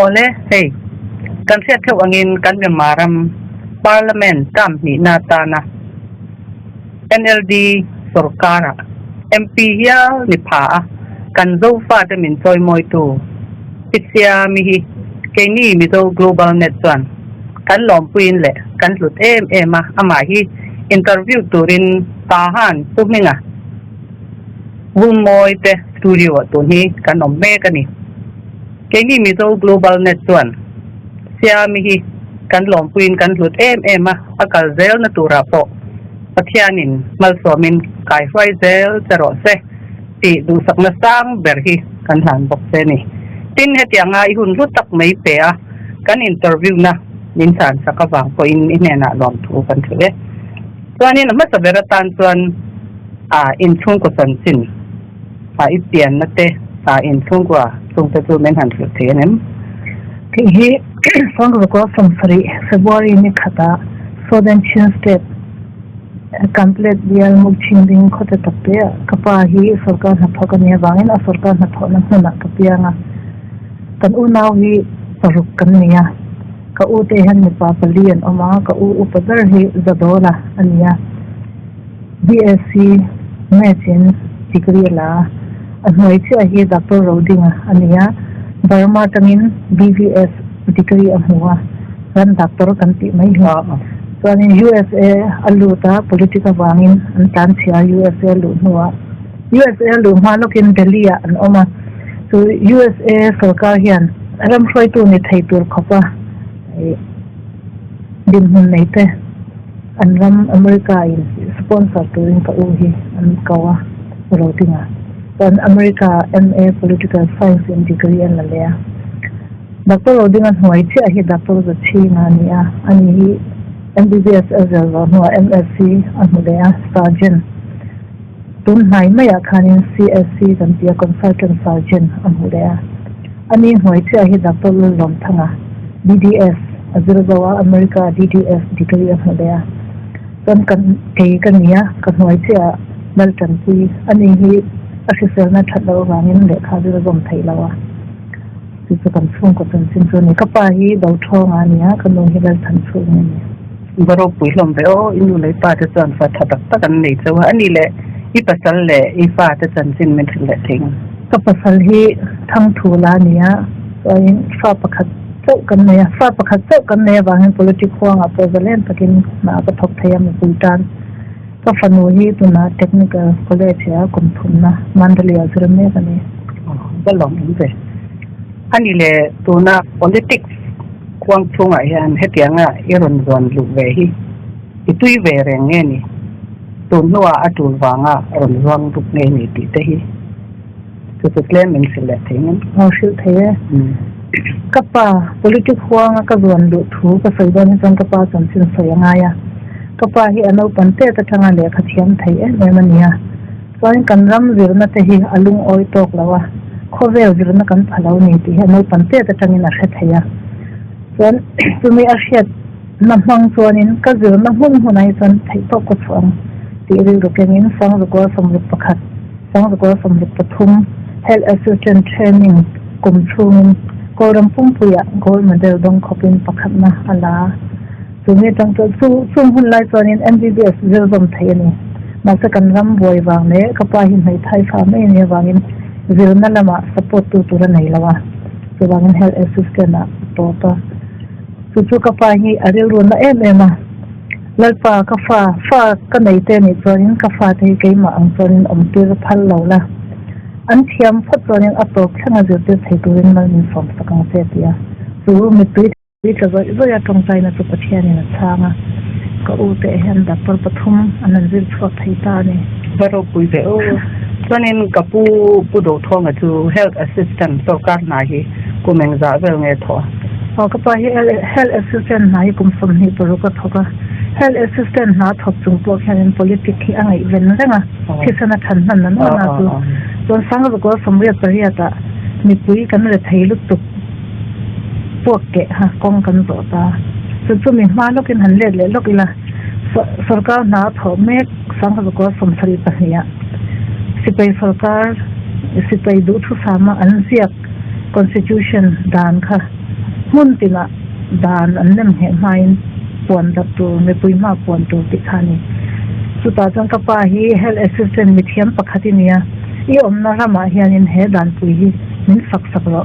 Awle, hei, kan hriat theuh angin kan Myanmar ram Parliament term hnihna atana NLD sorkara MP hial ni pha a kan Zofate min chawimawitu Pi Siami hi keini Mizo Global Net chuan kan lawmpuiin leh kan hlut em em a, amah hi interview turin Tahan Pu Hminga Vulmawi te studio ah tun hi kan awm mek a ni. Keini Mizo Global Net chuan Siami hi kan lawmpuiin kan hlut em em a, a kal zelna turah pawh Pathianin malsawmin kaihruai zel che rawh se tih duhsakna sang ber hi kan hlan bawk che a ni. Tin, hetianga i hun hlu tak mai pe a, kan interview na min chhan sak avang pawhin i hnenah lawmthu kan hrilh e. Chuanin a hmasa ber atan chuan ah inchhungkaw chanchin ah i pianna te ah inchhungkua chungte chu min han hrilh thei ang em? Tih hi Sawngzukua sawmsarih February ni khatah Southern Chin State Kanplet bial Mukching ding khawte tak te ah ka pa hi sorkar hnathawk a nih avangin a sorkar hnathawhna hmunah ka piang a. Kan unau hi paruk kan ni a. Ka u te hian mipa pali an awm a, ka u upa ber hi Zadawla a ni a. BSc Maths in degree a la a, a hnuai chiah hi Doctor Rodinga a ni a, Burma atangin BVS degree a hmu a, ram doctor kan tih mai hi. Chuanin USA a lut a, politic avangin an tlanchhia a USA luh hnuah. USA luh hma lawkin Delhi ah an awm a, chu USA sorkar hian ram hruaitu ni thei tur khawpa dinhmun nei te an ram America in sponsor turin ka u hi an ko a, Rodinga chuan America MA Political Science in degree an la leh a. Doctor Rodinga hnuai chiah hi Doctor Zachhinga a ni a, ani hi MBBS a zir zawh hnuah MSc a hmu leh a, Surgeon. Tun hnai maiah khanin CSC kan ti a, Consultant Surgeon a hmu leh a. Ani hnuai chiah hi Doctor Lalawmthanga, DDS, a zir zo a, America ah DDS degree a hmu leh a. Chuan kan kei ka ni a, ka hnuai chiah ah Laltanpui, ani hi a hriselna that loh avangin lehkha zir zawm theih lo a. Chu chu kan chhungkaw chanchin chu a ni. Ka pa hi Dothawng a ni a, ka nu hi Lalthanchhung a ni. Va ropui hlawm ve aw, i nu leh i pa te chuan fa tha tak tak an nei chauh a, a nih leh i pasal leh i fa te chanchin min hrilh leh thei ang. Ka pasal hi Thangthula a ni a, chuanin fa pakhat chauh kan nei a, fa pakhat chauh kan nei avangin politic huangah pawh zalen takin hna ka thawk thei a mipui tan. Ka fanu hi tunah Technical College ah kum thumna Mandalay ah zir mek a ni. Va lawm awm ve. A ni le, tuna politics kuang chhungah hian hetianga i rawn zuan luh ve hi i tui ve reng nge ni? Tun hnuah a tul vanga rawn zuang duk nge ni tih te hi chu chu tlem min hrilh leh thei ngem? Aw hrilh thei e. Ka pa politic huanga ka zuan luh thu ka sawi dawn hi chuan ka pa chanchin sawi a ngai a. Ka pa hi a naupan tet atanga lehkha thiam thei em em a ni a. Chuan kan ram zirna te hi a lungawi tawk lo a, khawvel zirna kan pha lo ni tih hi a naupan tet atangin a hre thei a. Chuan chumi a hriat na hmang chuanin ka zirna hmun hmunah hi chuan theihtawp ka chhuah ang tih rilru kengin Sangzukua 61, Sangzukua 63 Health Assistant Training kum chhungin Kawlram pumpuiah Gold Medal dawng khawpin pakhatna a la a. Chumi atang chuan chu chung hun lai chuanin MBBS zir zawm theih a ni. Mahse kan ram buai vang leh ka pa hi hmeithai fa mai a nih avangin zirna lamah support tu tur a nei lo a, chuvangin health assistant ah a tawp a. Chu chu ka pa hi a rilru na em em a, Lalpa ka fa, fa ka nei te anih chuanin ka fate hi keimah ang chuanin awm tir phal lo la, an thiam phawt chuanin a tawp thlenga zirtir thei turin mal min sawm sak ang che a ti a. Chu mipui. Tui tla zawih zawih a tawngtaina chu Pathianin a chhang a, ka u te hian doctor pathum an han zir chhuak thei ta a ni. Va ropui ve aw. Chuanin ka pu Pu Dothawnga chu Health Assistant sorkar hna hi kum engzah vel nge thawh a? Aw ka pa hi Health Assistant hna hi kum 26 a thawk a, Health Assistant hna a thawk chung pawh khianin politic hi a ngaihven reng a, thisen a than hman na nual a chu. Chuan Sangzakaw 88 ah mipui kan re thei lutuk puak keh kha kawng kan zawh ta. Chu chu mi hma lawkin han let leh lawk ila, sorkar hna a thawh mek Sangzakaw 72 ah sipai sorkar sipai duhthusama an ziak Constitution dan kha hmun tinah dan an nem ngheh hmain puan dak tur, mipui hma puan tur tih kha a ni. Chutah chuan ka pa hi Health Assistant mithiam pakhat i nia, i awmna ramah hianin he danpui hi min fak sak rawh,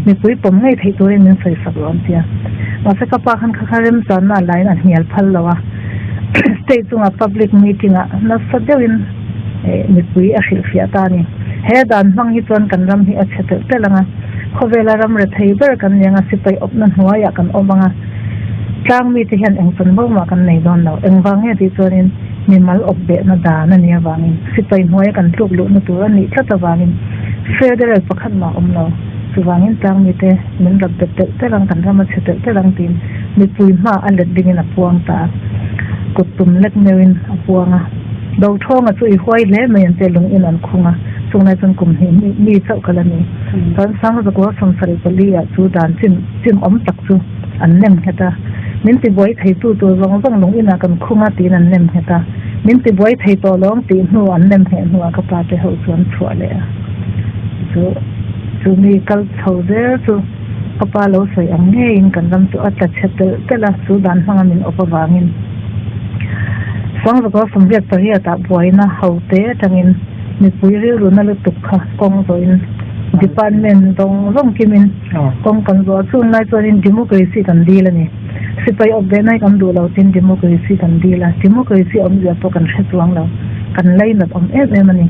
mipui pawm ngei theih turin min sawi sak rawh an ti a. Mahse ka pa khan kha kha remchanna a lain a hnial phal lo a, state chunga public meeting ah nasa deuhin, mipui a hrilhfiah ta a ni. He dan hmang hi chuan kan ram hi a chhe telh telh ang a, khawvela ram rethei ber kan ni ang a, sipai awpna hnuaiah kan awm ang a, tlang mite hian eng chanvo mah kan nei dawn lo. Engvang nge tih chuanin mimal awp behna dan a nih avangin, sipai hnuaia kan tluk luhna tur a nih tlat avangin federal pakhat mah a awm lo. Chuvangin tlang mite min rap bet telh telh ang, kan ram a chhe telh telh ang tiin mipui hma a let dingin a puang ta a, kut tum lek meuhin a puang a. Dothawng a chu i huai hle mai an tia lung in an khung a, chunglai chuan kum hnih mi mi chauh ka la ni. Chuan Sangzakua 74 ah chu dan chim chim awm tak chu an nem nghet a, min ti buai thei tu tur zawng zawng lung inah kan khung a tiin an nem nghet a, min ti buai thei tawh lawng tih hnu an nem ngheh hnuah ka pa te ho chu an chhuah leh a, chu chu mi kal chho zel chu ka pa lo sawi ang ngeiin kan ram chu a tla chhe telh telh a, chu dan hmanga min awp avangin. Sangzakaw 88 ah buaina ho te atangin mipui rilru na lutuk kha kawng zawhin department zawng zawng kimin kawng kan zawh a, chunglai chuanin democracy kan dil a ni. Sipai awp ve nai kan duh lo tin democracy kan dil a, democracy awmzia pawh kan hre chuang lo, kan lainat awm em em a ni.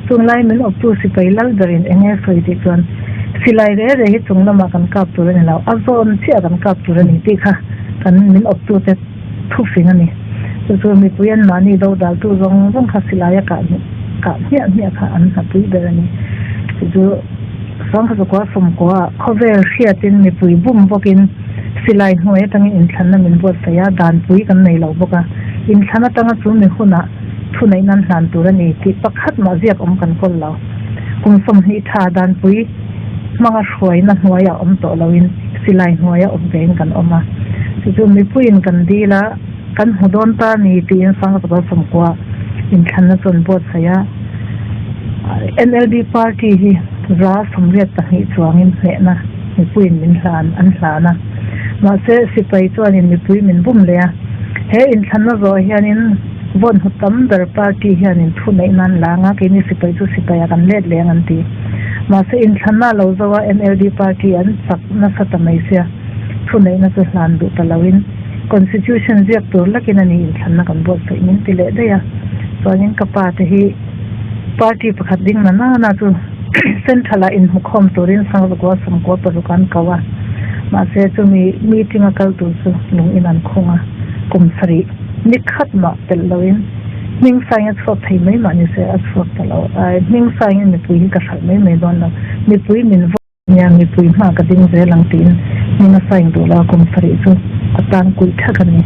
Chunglai min awptu sipai lal berin eng nge sawi tih chuan silai re re hi chung lamah kan kap tur a ni lo, a zawn chiah kan kap tur a ni tih kha kan min awptute thufing a ni. Chu chu mipui an mahni dodaltu zawng zawng kha silaia kah kah hmiah hmiah kha an hnapui ber a ni. Chu chu Sangkhazakuah Sawmkuaah khawvel hriatin mipui bum bawkin silai hnuai atangin inthlanna min buatsaih a, danpui kan nei lo bawk a. Inthlan atanga chu mi hunah thuneih nan hlan tur a ni tih pakhat mah ziak awm kan kawl lo. Kum 20 tha danpui hmanga hruaina hnuaiah awm tawh loin silai hnuaia awm vein kan awm a. Chu chu mipuiin kan dil a, kan hmu dawn ta ni tiin Sangzakal Sawmkua inthlanna chu an buatsaih a. NLD party hi 82 chuangin hnehna mipuiin min hlan an hlan a. Mahse sipai chuanin mipui min bum leh a. He inthlanna zawh hianin vote hmu tam ber party hianin thu neih nan lang a, keini sipai chu sipaiah kan let leng an ti. Mahse inthlanna lo zo a NLD party an chak nasa ta mai sia, thu neihna chu hlan duh ta loin Constitution ziak tur lakin a ni inthlanna kan buatsaih min ti leh daih a. Chuanin ka pa te hi party pakhat ding na na na chu Central ah inhmukhawm turin Sangzakua 96 an ko a, mahse chumi meeting a kal tur chu lung in an khung a, kum sarih ni khat mah telh loin hming sain a chhuak thei mai mah ni se a chhuak ta lo. Ai hming sain mipui hi ka hralh mai mai dawn lo, mipui min vawk nia mipui hma ka ding zel ang tiin hming a sain duh lo a, kum sarih chu a tan kulh thak a ni.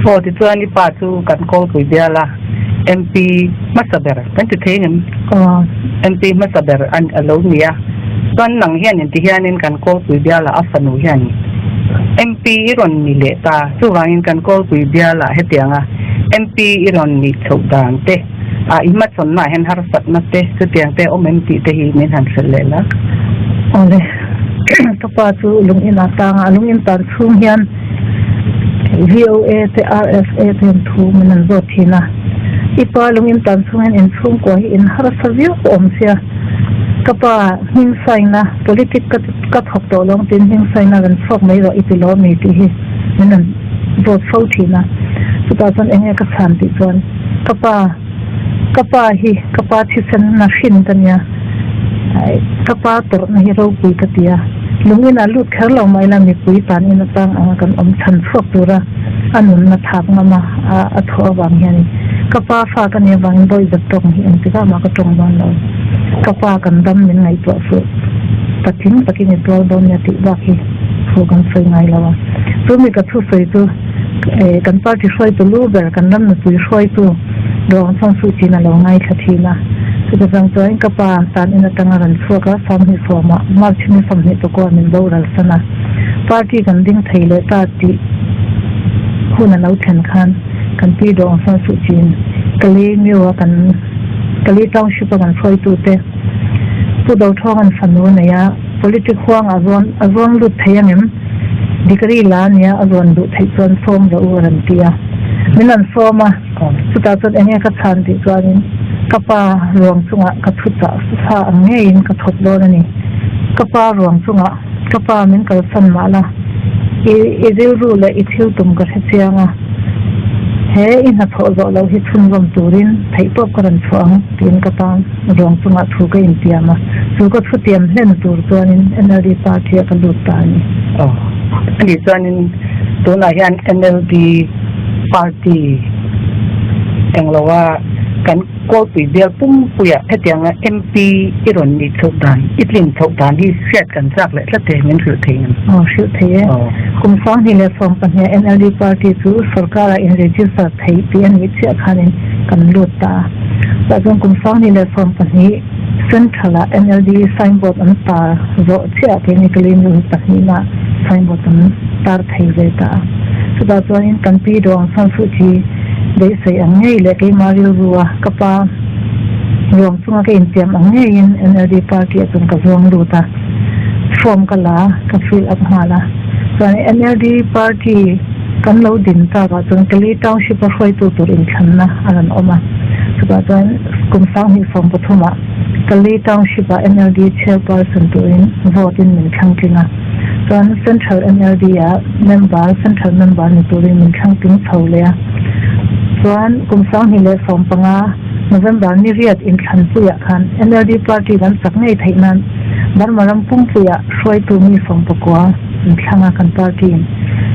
Aw tichuan i pa chu kan kawlpui bial a. MP hmasa ber kan ti thei ngem? Aw. MP hmasa ber a a lo ni a. Chuan nang hian inti hianin kan kawlpui bialah a fanu hian MP i rawn ni leh ta. Chuvangin kan kawlpui bialah hetianga MP i rawn nih chhoh dan te, a i hmachhawnnaah hian harsatna te chutiang te awm em tih te hi min han hrilh leh la. Awle. Ka pa chu lung in a tang a, lung in tan chhung hian VOA te RFA te hian thu min an zawt thin a, i pa lung in tan chhung hian in chhungkua hi in harsa viau pawh awm sia, ka pa hming saina politic ka ka thawk tawh lo ang tiin hming saina rawn chhuak mai rawh i ti lo ami tih hi min an zawt fo thin a, chutah chuan eng nge ka chhan tih chuan ka pa ka pa hi ka pa thisen na hrin ka nia ka pa tawrhna hi ropui ka ti a, lung inah lut kher lo mah ila mipui tan in atang anga kan awm chhan chhuak tura a nunna thak ngam a a thawh avang hianin ka pa fa ka nih avangin bawiza tawng hi engtikah mah ka tawng dawn lo, ka pa kan dam min ngaihtuah suh patling takin i tuar dawn nia tih bak hi. thu kan sawi ngai lo a. Chu mi ka thusawi chu kan party hruaitu lu ber, kan ram nupui hruaitu Daw Aung San Suu Kyi-in a lo ngaithla thin a. Chuti chang chuan ka pa tan in atanga rawn chhuak a, 20 ah March ni 20 pakua min boral san a. Party kan ding thei leh ta tih hun a lo thlen khan kan pi Daw Aung San Suu Kyi-in Kalay Myo-a kan Kalay Township-a kan hruaitute Pu Dothawng-a'n fanu a nei a, Politic huang a zawn a zawn lut thei ang em? Degree la ania a zawn duh theih chuan sawm rawh u a rawn ti a. Min rawn sawm a, chutah chuan enge ka chhan tih chuanin ka pa ruang chungah ka thu chah sa ang ngeiin ka thawk dawn a ni. Ka pa ruang chungah ka pa min kalsan mah la, i i rilru leh i thil tum ka hre chiang a, he i hnathawh zawh loh hi chhunzawm turin theihtawp ka rawn chhuah ang tiin ka pa Ruang chungah thu ka intiam a, chu ka thutiam hlen tur chuanin NLD party-ah ka lut ta a ni. Aw, ani chuanin tunah hian NLD party engloa kan kawlpui bial pumpuiah hetianga MP i rawn nih chhoh dan, i tlin chhoh dan hi hriat kan chak leh tlat e, min hrilh thei ngem? Aw, hrilh thei e. Kum 2012 NLD party chu sorkarah in-register theih tih a nih chiah khanin kan lut ta a. Tah chuan kum 2012 Central-ah NLD signboard an tar zawh chiah keini ka lei nu hi pahnihna signboard an tar thei ve ta a. Chutah chuanin kan pi Daw Aung San Suu Kyi beisei ang ngei leh keimah rilru a ka pa ruang chunga ka intiam ang ngeiin NLD party-ah chuan ka zuang lut a, form ka la a, ka fill up nghal a. Chuan NLD party kan lo din takah chuan Kalay Township-a hruaitu tur inthlanna a rawn awm a. Chutah chuan kum 2013 ah Kalay Township-a NLD chairperson turin vote-in min thlang tling a. Chuan Central NLD-a member, Central member ni turin min thlang tling chho leh a. Chuan kum 2015 November ni riat inthlanpuiah khan NLD party kan chak ngei theih nan Burma ram pumpuiah hruaitu mi 19 inthlang a kan party in.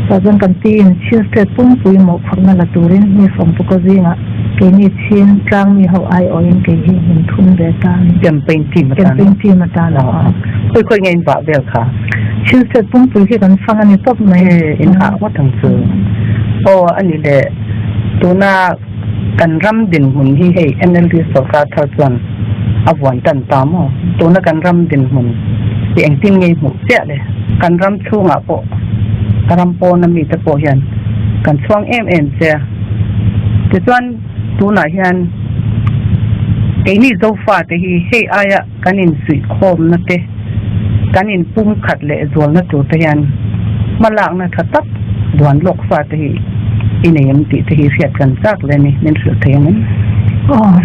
Tah chuan kan pi in Chin state pumpui mawhphurhna la turin mi 19 zingah keini Chin tlang mi ho aiawhin kei hi min thum ve ta a ni. Campaign team atan. Campaign team atan a awm. Khawi khawi nge in vah vel kha? Chin state pumpui hi kan fang a ni tawp mai. E, in hah ngawt ang chu. Aw a ni le, tuna Kan ram dinhmun hi hei NLD sorkar thar chuan a vuan tan ta maw? Tuna kan ram dinhmun hi engtin nge i hmuh chiah le? Kan ram chhungah pawh ram pawna mite pawh hian kan chhuang em em che a. Tichuan tunah hian keini Zofate hi hei aia kan insuihkhawmna te, kan inpumkhat leh zualna tur te hian hmalakna tha tak duan lawk fa te hi i nei em tih te hi hriat kan chak le ni, min hrilh thei ang em? Aw,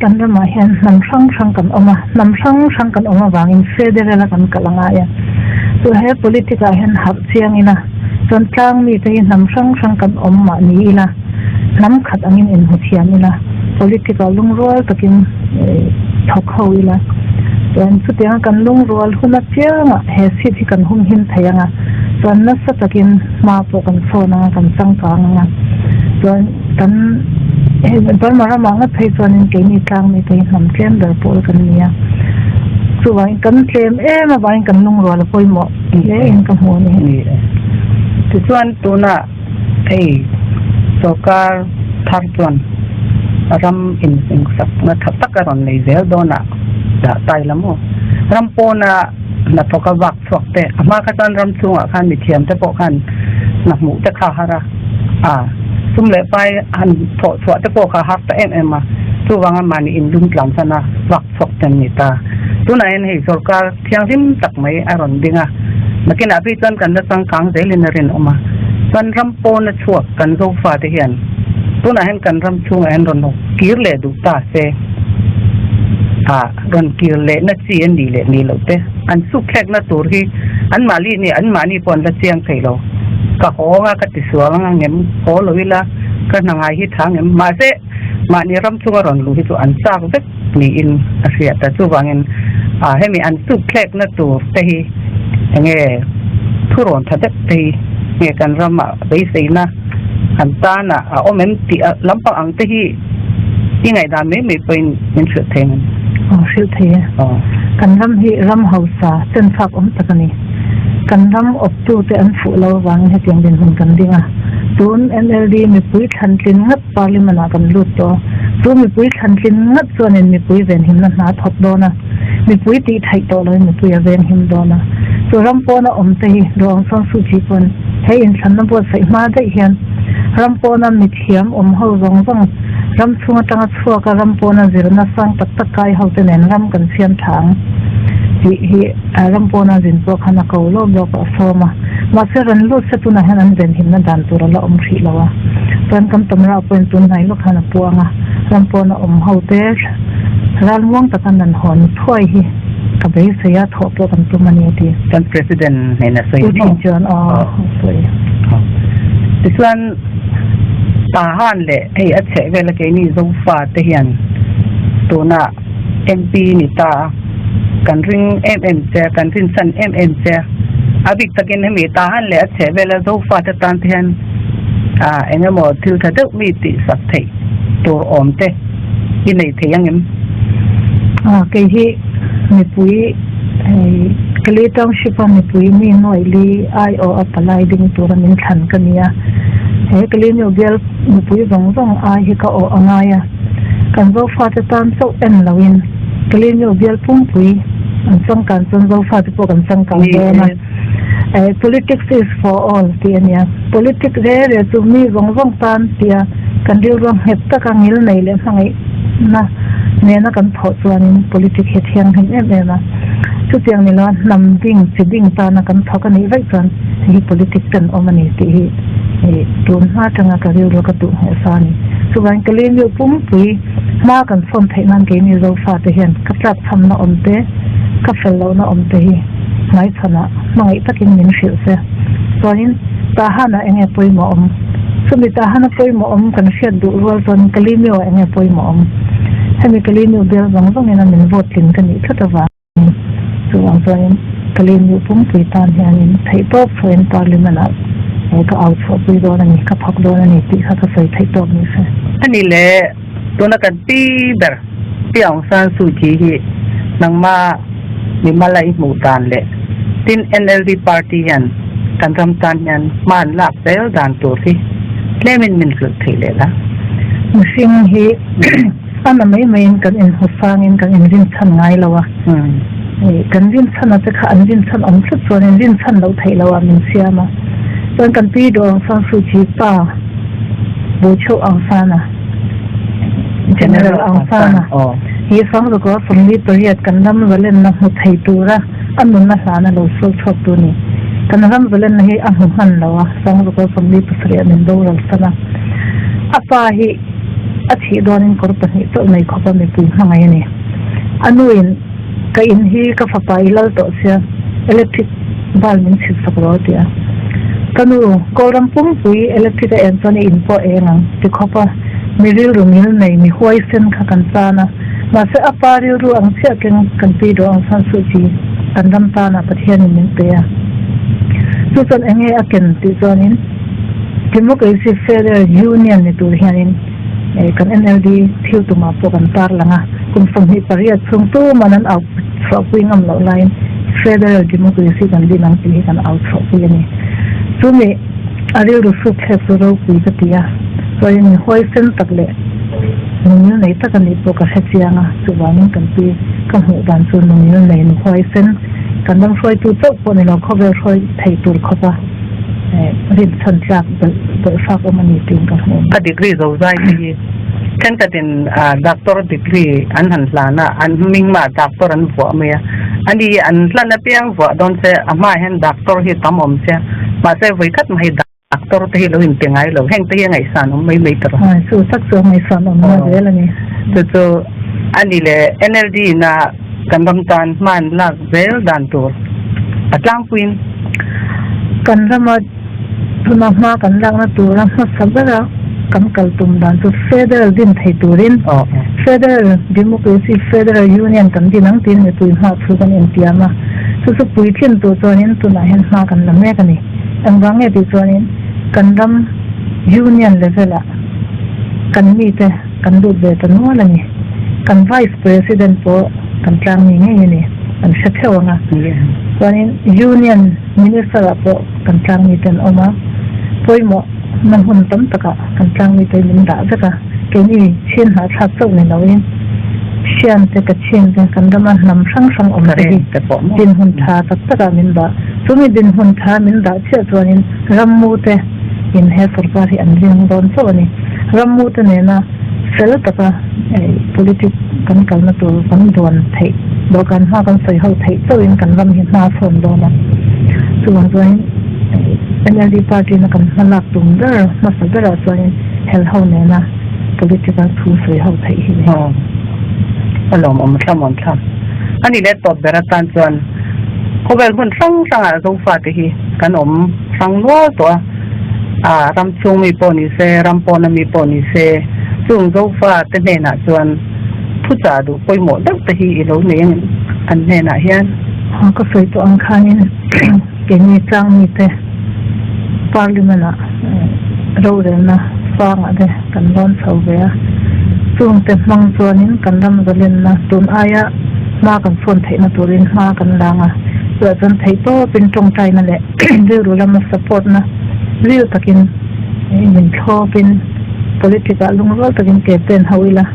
kan ramah hian hnam hrang hrang kan awm a, hnam hrang hrang kan awm avangin federal a kan kalh a ngai a. Chu he politic ah hian harh chiang ila chuan tlang mite hi hnam hrang hrang kan awm mah ni ila, hnam khat angin inhmu thiam ila, politic ah lungrual takin thawk ho ila, chuan chutianga kan lungrual hun apiangah he seat hi kan humhim thei ang a, chuan nasa takin hma pawh kan sawn ang a, kan changkang ang a, chuan kan hei Burma ramah ngawt phei chuanin keini tlang mite hi hnam tlem ber pawl kan ni a, chuvangin kan tlem em avangin kan lungrual a pawimawh hle in ka hmu a ni. Tichuan tunah Hei sorkar thar chuan ram insingsak-na tha tak a rawn nei zel dawn a, dah tai la maw? Ram pawna hnathawka vak chhuak te, a hma kha chuan ram chhungah khan mithiam te pawh khan hna hmuh te kha har a, a sum leh pai han thawh chhuah te pawh kha a har ta em em a, chuvanga mahni inlum tlan san a vak chhuak te an ni ta. Tunah hian hei sorkar thianghlim tak mai a rawn ding a, nakinah phei chuan kan la changkang zelin a rinawm a, chuan ram pawna chhuak kan Zofa te hian tunah hian kan ram chhungah hian rawn kir leh duh ta se, ah rawn kir lehna chi a nih leh nih loh te an suk thlekna tur hi an mahli nih anmahni pawh an la chiang thei lo, ka haw anga ka tisual anga ngem haw lo ila ka hna ngai hi tha ngem mahse mahni ram chunga rawn luh hi chu an chak vek. niin a hriat a, chuvangin ah hemi an suk thlekna tur te hi enge thurawn tha deuh te hi nge kan ramah beiseina an tanah a awm em tih lampang ang te hi i ngaihdan mai mai pawhin min hrilh thei ang. Aw hrilh thei e. Kan ram hi ram hausa chenchak awm tak a ni. Kan ram awptute an fuh lo avangin hetiang dinhmun kan ding a. Tun NLD mipui thlantlin ngat Parliament ah kan lut tawh a. Chu mipui thlantlin ngat chuanin mipui venhimna hna thawk dawn a. Mipui tih theih tawh loin mipui a venghim dawn a. Chu ram pawna awm te hi Daw Aung San Suu Kyi pawn he inthlanna buatsaih hma daih hian ram pawna mithiam awm ho zawng zawng ram chhung atanga chhuaka ram pawna zirna sang tak tak kai ho te nen ram kan siam tha ang tih hi ram pawna zin pawh khan a ko lawk lawk a sawm a. Mahse rawn lut se tunah hian an venhimna dan tur a la awm hrih lo a. Chuan kan tamra pawhin tunhnai lawk khan a puang a, ram pawna awm ho te ral muang taka nan hawn thuai hi ka beisei a, thawh pawh kan tum a ni a ti. Kan President hnena sawi maw? Putin chuan aw a sawi. Tichuan Tahan leh hei a chheh vela keini Zofa te hian tuna MP ni ta a, kan ring em em che a, kan rinchhan em em che a. A bik takin hemi Tahan leh a chheh vela Zofa te tan te hian eng emaw thil tha deuh mi tihsak theih tur awm te i nei thei ang em? A, kei hi mipui hei Kali Township a mipui mi nuaih li aiawh a palai ding tura min thlan ka ni a. He Kali New bial mipui zawng zawng ai hi ka awh a ngai a. Kan Zofate tan chauh en loin Kali New bial pumpui an changkan chuan Zofate pawh kan changkan dawn a. Politics is for all tih a nia. Politic re re chu mi zawng zawng tan tia kan rilru nghet taka ngil nei leh hmangaihna nena kan thawh chuanin politic hi thianghlim em em a. Chutiang ni loa hnam ding, chi ding tana kan thawk a nih vaih chuan hei hi politic ten awm a ni tih hi tun hma atanga ka rilru ka tuh ngheh sa a ni. Chuvangin ka leng pumpui hma kan sawn theih nan keini Zofate hian ka tlakchhamna awm te, ka fel lohna awm te hi hmaichhanah hmangaih takin min hrilh se. Chuanin Tahan-ah eng nge pawimawh awm? Chumi Tahan-a pawimawh awm kan hriat duh rual chuan Kalimio-ah eng nge pawimawh awm? Hemi Kalimio bial zawng zawngin a min vote tlin ka nih tlat avangin chuvang chuanin Kalimio pumpui tan hianin theihtawp chhuahin Parliament-ah ka au chhuahpui dawn a ni, ka phak dawn a ni tih kha ka sawi theihtawp ni se. A ni le. Tuna kan pi ber Pi Aung San Suu Kyi hi nangma mimal a i hmuh dan leh tin NLD party hian kan ram tan hian hma an lak zel dan tur hi tlemin min hrilh thei leh la. Mihring hi a na mai maiin kan inhmu sangin kan inrinchhan ngai lo a, kan rinchhan a te kha an rinchhan awm tlat chuan in rinchhan loh theih loh ah min siam a. Chuan kan pi Daw Aung San Suu Kyi pa Bucheu Aung San a. General Aung San a hi Sangzakaw 48 kan ram zalenna hmu thei tura a nunna hlana lo sawi chhuak tu ni. Kan ram zalenna hi a hmu hman lo a, Sangzakaw 47 ah min boral san a. A pa hi a thih dawnin kawr pahnih chauh nei khawpa mipui hmangaih a ni. A nuin ka in hi ka fapa i lal tawh sia electric bulb min chhit sak rawh a ti a. Ka nu, Kawlram pumpui electric a en chuan i in pawh eng ang ti khawp a, mi rilru ngil nei, mi huaisen kha kan tan a. Mahse a pa rilru ang chiah keng kan pi duh ang San Suu Kyi kan ram tanah Pathianin min pe a. Chu chuan eng nge a ken tih chuanin Democracy Federal Union ni tur hianin Kan NLD thil tumah pawh kan tarlang a, kum 28 chhung tuman an au chhuahpui ngam loh laiin Federal Democracy kan din ang tih hi kan au chhuahpui a ni. Chumi a rilru suk thlek chu ropui ka ti a, chuanin mi huaisen tak leh nungil nei tak a nih pawh ka hre chiang a, chuvangin kan pi ka hmuh dan chu nungil nei nu huaisen kan ram hruaitu chauh pawh ni lo khawvel hruai thei tur khawp a. Rin chhan tlak belh fak awm a ni tiin ka hmu. A degree zo zai te hi thenkhatin doctor degree an han hlan a, an hming mah doctor an vuah mai a, ani an hlan apiang vuah dawn se a hmaah hian doctor hi tam awm sia, mahse vawikhat mah hi doctor te hi lo inpe ngai lo, heng te hi a ngaihsan awm mai mai ta rawh. Chu tak chu a ngaihsan awm na zel a ni. Chu chu a ni le NLD ina Kan ram tan hman lak zel dan tur a tlangpuiin. Kan rama tuna hma kan lakna tura hmasa bera kan kal tum dan chu Federal din thei turin Federal Democracy Federal Union kan din ang tiin mipui hma thu kan intiam a, chu chu puitlin tur chuanin tunah hian hma kan la mek a ni. Engvang nge tih chuanin kan ram Union level ah kan mite kan lut ve ta nual a ni. Kan Vice President pawh kan tlang ni ngei a ni. an hre theuh ang a. Chuanin Union Minister ah pawh kan tlangmite an awm a, pawimawh na hmun tam takah kan tlangmite hi min dah vek a, keini chhin hnahthlak chauh ni loin Hrian te, Kachin te, kan rama hnam hrang hrang awm te hi dinhmun tha tak takah min dah. Chumi dinhmun tha min dah chiah chuanin rammu te in he sorkar hi an ring dawn chauh a ni. Rammu te nena fel taka politic kan kalna tur kan duan theih, dawhkan hma kan sawi ho theih chauhin kan ram hi hma a sawn dawn a. Chuvang chuanin NLD party na kan hma lak tum ber hmasa berah chuanin helho nena politic a thu sawi ho theih hi ni. Aw, a lawmawm thlam awm thlam. A ni leh tawp ber atan chuan khawvel hmun hrang hrangah Zofate hi kan awm hrang nual tawh a. A ram chhung mi pawh ni se, ram pawna mi pawh ni se, chung Zofa te hnenah chuan thuchah duh pawimawh deuh te hi i lo nei ang an hnenah hian. Ha ka sawi tawh ang khanin keini tlang mite Parliament ah rorelna fangah te kan lawn chho ve a, chungte hmang chuanin kan ram zalenna tun aia hma kan sawn theihna turin hma kan lang a, chuvah chuan theihtawpin tawngtaina leh Rilru lama support na ril takin min thlawpin politic ah lungrual takin ke pen ho ila,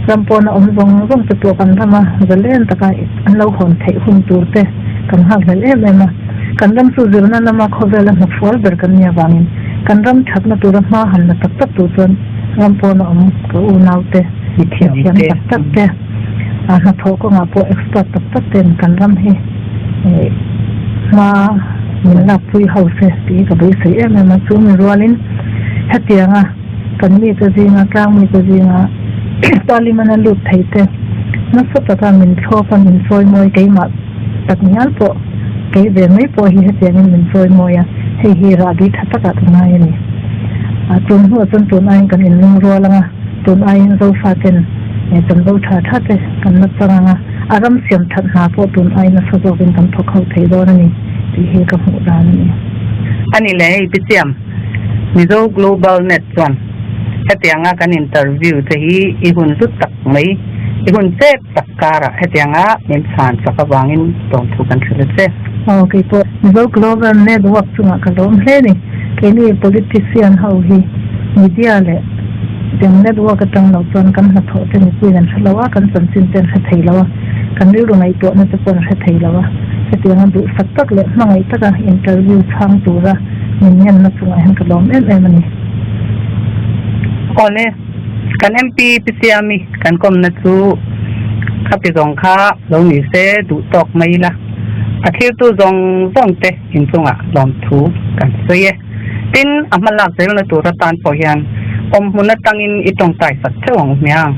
ram pawna awm zawng zawng te pawh kan rama zalen taka an lo hawn theih hun tur te kan nghakhlel em em a. Kan ram chu zirna lama khawvela hnafual ber kan nih avangin kan ram thatna tura hma han la tak tak tur chuan ram pawna awm ka unau te, mithiam tak tak te, hnathawh kawngah pawh expert tak tak ten kan ram hi hma min lakpui ho se tih ka beisei em em a, chu mi rualin hetianga kan mite zinga tlang mite zinga parliament a lut thei te nasa taka min thlawp a min sawi mawi keimah tak ngial pawh kei ve mai pawh hi hetiangin min sawi mawi a, hei hi rahbi tha takah ka ngai a ni. Tun hnuah chuan tun aiin kan inlungrual ang a. Tun aiin Zofaten chanvo tha tha te kan la chang ang a, a ram siam that hna pawh tun aiin nasa zawkin kan thawk ho thei dawn a ni tih hi ka hmuh dan a ni. A ni leh hei Pichiam, Mizo Global Net chuan hetianga kan interview te hi i hun hlut tak mai, i hun chep tak karah hetianga min chhan chak avangin tawngthu kan hrilh a che. Aw keipawh Mizo Global Network chungah ka lawm hle ni. Keini politician ho hi media leh eng network atang lo chuan kan hnathawh te mipui an hre lo a, kan chanchin te an hre thei lo a, kan rilru ngaihtuahna te pawh an hre thei lo a. Hetianga duhsak tak leh hmangaih taka interview chhang tura min ngenna chungah hian ka lawm em em a ni. Awle, kan MP Pi Siami kan kawmna chu khati zawng kha lo ni se duh tawk mai ila, a thiltu zawng zawng te Inchungah lawmthu kan sawi e. Tin, a hma lak zelna tur atan pawh hian awm hmun atangin i tawngtai sak theuh ang hmiang.